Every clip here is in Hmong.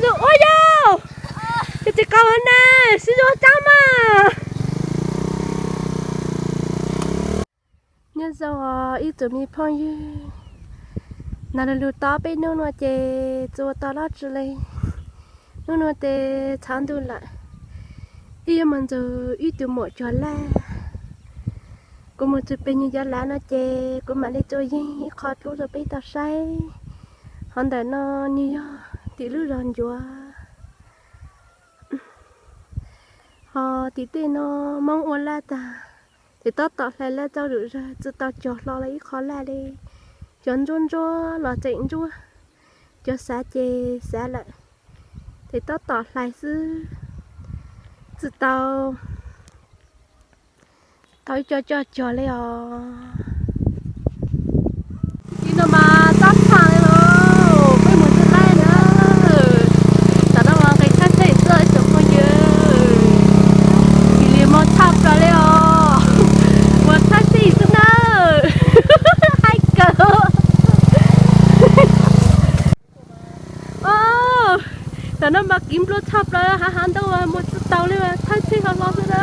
Ua yau, koj tsis qau na, sib zoo tsaab mas. Nyob zoo ib tsoom me phooj ywg, nag lug lug tob peb hnub no ces tsis ua tau dlaab tsi le. Hnub no ces tshav ntuj lawm, ib yuav moog ntxuag ib tug muam cog laj. Kuv moog txug peg nwg cov lav no ces kuv mam li tso yeeg ib qho dluab rua peb tau saib. Hov ntawm no nwg yog tim lub zog ncuav. Ho tim tej no Moob ua laj tag, ces tab tom hlais laj txauj zom zawg tsi tau cog hlo lawm ib qho laj li. Cov ntsuab ntsuab los tseem ntsuab, cov xav ces xav lawm, ces tab tom hlais xwb, tsi tau tau ib co coj cog li os. Ib no mas txaab txhaaj li lauj, peb moog txug laij na. Tam no mas nqis thaaj txhej xwb ib tsoom phooj ywg, cia li moog txhaaj plaws li os. Moog thaaj txhej xwb na, haib kawg. Tam no mas kiv nplua tshaj plaws, hav hav ntau mas mus tsis tau li, thaaj txhej hlo hlo xwb na.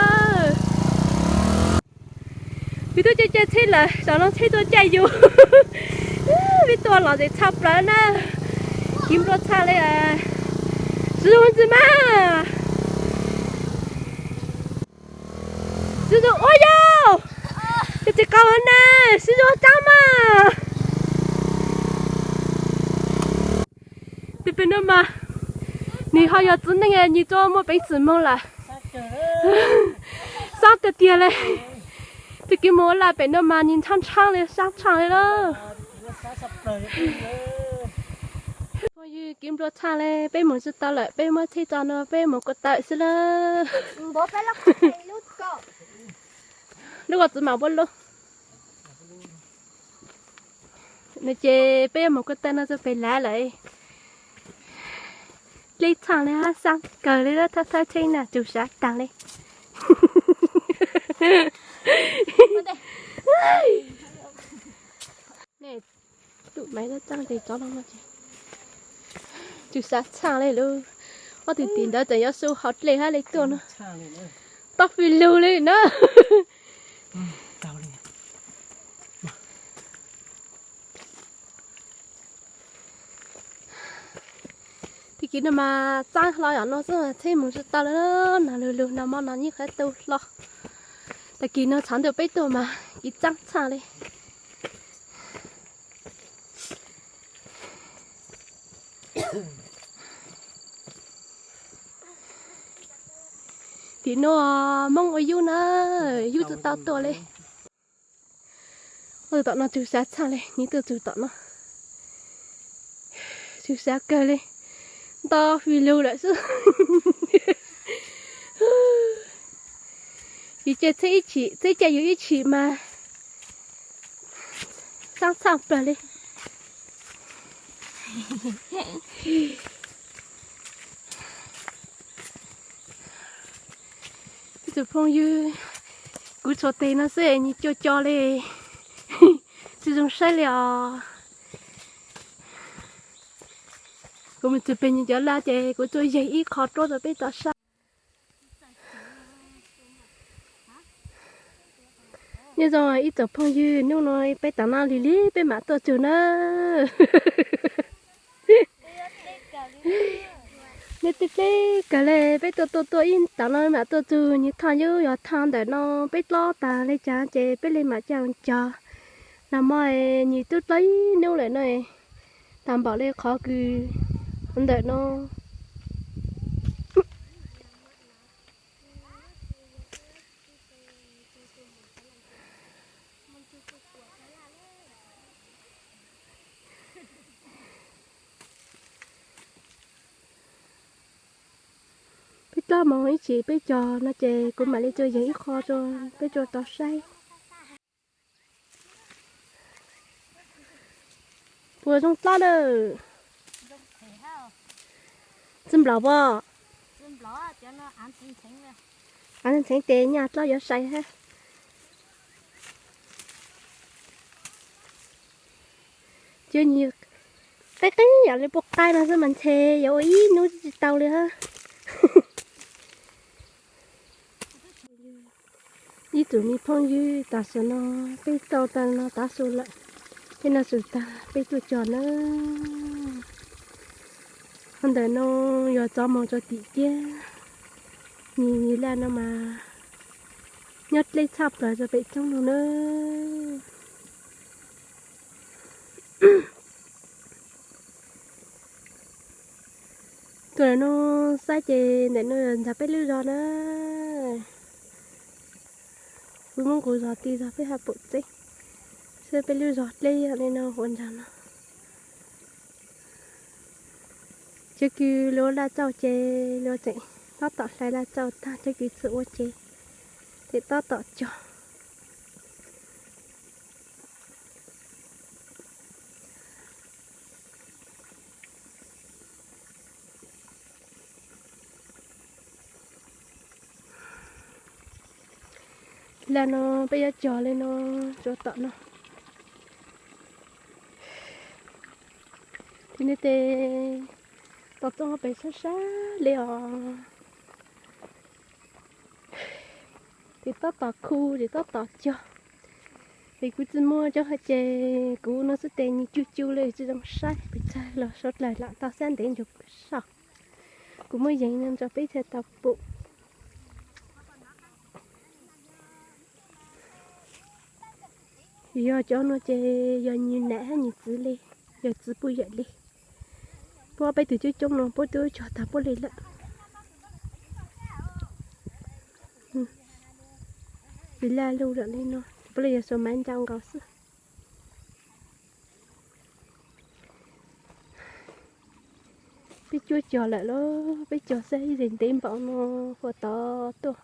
Yus twb caij caij tsheb lawm, tam no tsheb tuaj caij yus. Peb tuaj los tes tshaj plaws na, kiv nplua tshaj li. Sib zoo ntxiv mas. Sib zoo ua yau, koj tsis qau na, sib zoo tsaab mas. Tus pem no mas nws ho yog txiv neej nws tuaj muaj peev xwm moog lawm. Sab tiag tiag li. Tus kiv moog ua laj pem no mas nws ntshab ntshab li, sab tshaj li lawm. Phooj ywg, kiv nplua tshaj li, peb moog tsis tau lawm, peb muab tsheb tso no peb moog ko taw xwb lawm. Lub ko txiv mam npuab lub no ces peb yuav moog ko taw no txug pem lav lawm. Dleb tshaj li, hab xab kawg li, thawj thawj tsheb na, tsug sav taag li. Tus maiv txaaj tes tsov no, tsug sav tshaj li lub, ob tug tim ntawd tseem yuav su hauv dlej hab li tuaj no. Tob fij lug li na. Tag kis no mas txaab hlo yom no xwb, tsheb moog tsis tau li, nag lug lug nag hmo no yeej qhov tu hlo. Tag kis no tshav ntuj peb tuaj mas kiv txaab tshaj li. Tim no Moob ua yub na, yub tsis tau tuaj li. Tus tom no tsug sav tshaj li, nws tuaj tsug tom no. Tsug sav kawg li, nto fij lug lawm xwb. Yus caij tsheb ib chim, tsheb caij yus ib chim mas txaab tshaj plawg li. Ib tsoom phooj ywg, kuv txhua teg no xwb nws co co li, tsis zoo saib li os. Kuv mus txug peg nws cov laj ces kuv tuaj yeeg ib qho ruab rau peb tau saib. Nyob zoo ib tsoom phooj ywg, hnub no peb tam no lig lig peb mam tuaj tsug na. Nws tib dleb kawg li, peb tuaj tuaj tuaj ib tam no mam tuaj tsug, nws thaj yub yog thaj ntawm no peb dlob tag li cas ces peb li mam coj cog. Nag hmo nws twb dlob ib hnub lawm no, tag npaum li qhov kws ntawm no. Peb txhob mus ib chim peb cog no ces kuv mam li tso yeeg ib qho rau peb tsuas tau saib. Puas zoo dlob lawm? Tsis nplaum pob? Av ntxheev tes nyaj dlob yuav sai hab. Cia nws Qib qib yam li puj qaib no xwb mas ntshe yuav ua ib hnub tsis tau li. Ib tsoom me phooj ywg, tam sim no peb tau tag no tav su lawm, peb noj su tag peb tuaj cog na. Qhov ntawm no yog txoj mus rau tim ciab, nyias nyias laj no mas nyob dleb tshaj plaws rau pem roob no na. Tuaj no saib ces ntawm no ntag peb lub zos na. Kuv muab nqus zog ti zog peb haj pum txeeb, saib peb lub zos dleb li no ua ntag no. Cov kws luag laj txauj ces luag tseem tab tom hlais laj txauj tag, cov kws txawj ua ces tseem tab tom cog. Laj no peb yuav cog li no, tsuav tom no. Tim no tes tom txoj pem sab sab li os. Tim tab tom khu, tim tab tom cog. Es kuv tsis muaj cov hais ces kuv no xwb tes nyias cuj cuj li tsis zoo saib, pes tsawg los suav dlawg lam tau xab ntev ntsuag kuv soj. Kuv muab yees no rau peb thiaj tau pum. Yog cov no ces yog nyias nam hab nyias txiv li, yog txiv puj yawm li. Puab peb tug coob coob no puab twb cog tag puab li lawm. Tsis laj luj lawm li no, puab li yog xuas maiv nrau nkaus xwb. Peb cuab cog lawm lauj, peb cog saib ib zes ntev npaum no puas tod tuaj.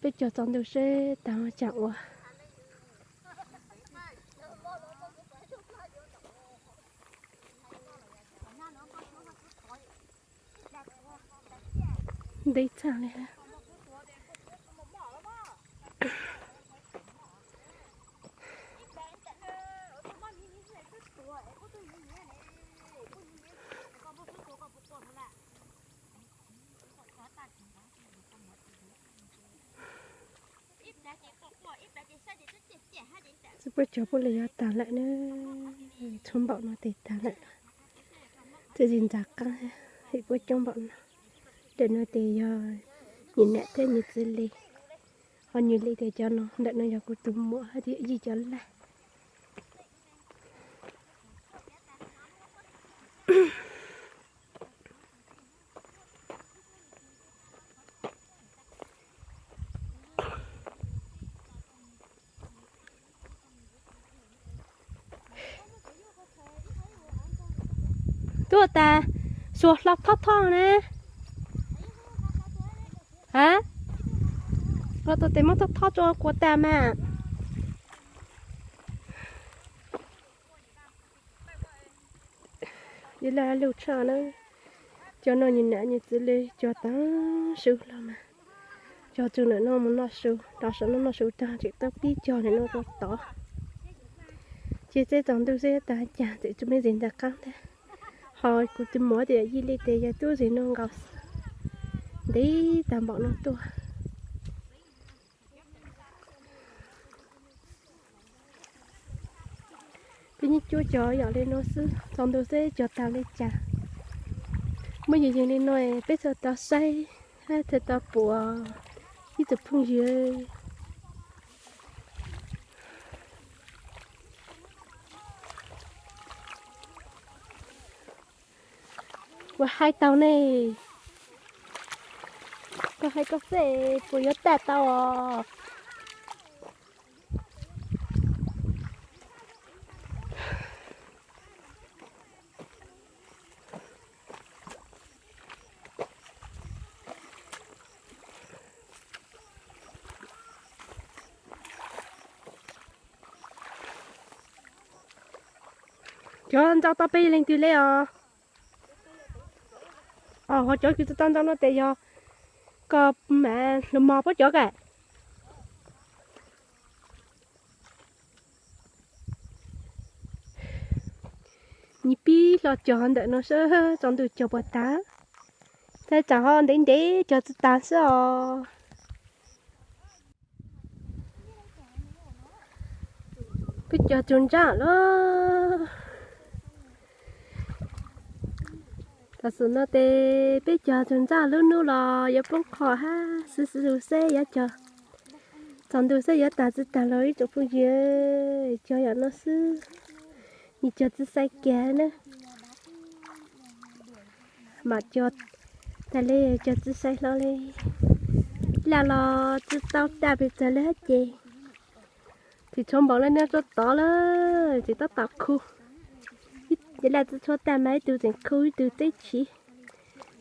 Peb cog txog ntuj seb tag tsaam ua. Ntev tshaj li. Tsis puab cog puab li yuav tag lawm na, txhua npaum no tes tag lawm. Txawm tsis ntxav qaab, vim puab coob npaum no. Ntawm no tes yog nyias nam thiab nyias txiv li, ho nyias li tes cov no, ntawm no yog kuv tus muam hab yij cov laj. Tuaj tas, xuas hlo thob thob na. Ha, hlo tau tes muab thob thob rua kuas tas mas. Ib laj luj tshaj na, cov no nyias nam nyias txiv li cog taag su los mas, cog txug ntawm no mus noj su, rov saum no noj su tag tseem tuaj pib cog ntawm no rua tod. Ces txeb tsaus ntuj xwb tas cas tseem tsis muaj zes ntaag qaab ntag. Ho kuv tus muam tes yij li tes yog tub zes no nkaus xwb, ntev tag npaum no tuaj. Peb nyob cuab cog yam li no xwb, tsaus ntuj xwb cog tag li cas. Muaj yeej yeej li no peb txhaj tau saib hab txhaj tau pum ib tsoom phooj ywg. Ua hais tau ne, koj hais koj xwb puas yuav tag tau os. Cov ntau tau peb leej twg le os? Ho cov kws tau ntau no tes yog koj mam lug mog puab cov ka. Nyias pib hlo cog ntawm no sab tsaus ntuj cog puas tas, txhaj tsam ho ntev ntev cog tsis tas xwb os. Peb cog tsaus ntsaj lawm. Tam sim no ces peb cog tsaus ntsaj lub hnub los yuav poob qho hab, xwb xwb xwb xwb yuav cog tsaus ntuj xwb yuav tas tsis tas los ib tsoom phooj ywg, cog yam no xwb, nws cog tsis xais kiag na. Mam cog tas li, cog tsis xais hlo li. Laj los tsis tau tag pes tsawg li hab ces, tsis tshuav npaum li no rau tod lawm, tsis tab tom khu. Ces laj tsis tshuav tag mas ib tug tseem khu ib tug teb chiv.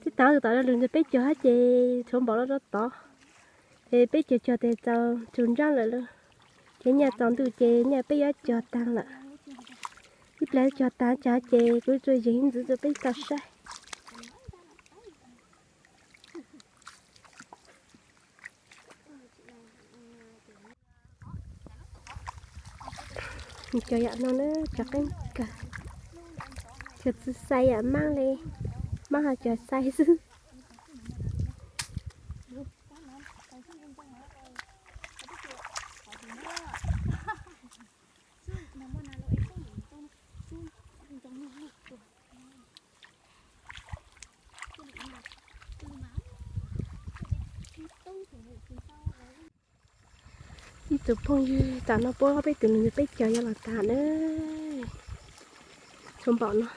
Tib tag tus tom lwm ntawd peb cog hab ces tshuav npaum li rau tod. Ces peb cog cog tes txaus tsaus ntsaj lawm lauj. Ces nyaj tsaus ntuj ces nyaj peb yuav cog taag lawm. Ib plag cog taag tsav ces kuv tsuas yeem ntxiv rau peb tau saib. Cov yam no na cov qeeb kawg, cov tsis xais yam maab li, maab ho cov xais xwb. Ib tsoom phooj ywg, tam no puab peb tus lwm ntawd peb cog yuav los tag na. Tshuav npaum no.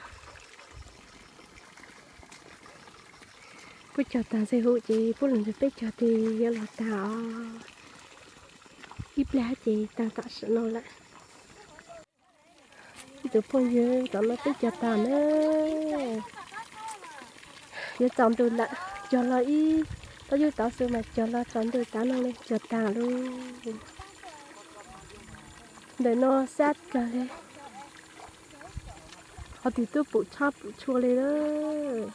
Puab cog tag xwb hum ces puab lwm ntawd peb cog tes yuav los tag os. Ib plag ces tag tam sim no lawm. Ib tsoom phooj ywg, tam no peb cog tag na. Yuav tsaus ntuj lawm, cog los ib tav yub tav xwb mas cog los tsaus ntuj tav no li cog tag lauj. Ntawm no sab kawg li, ho twb tub pum tshab pum tshua li lawm.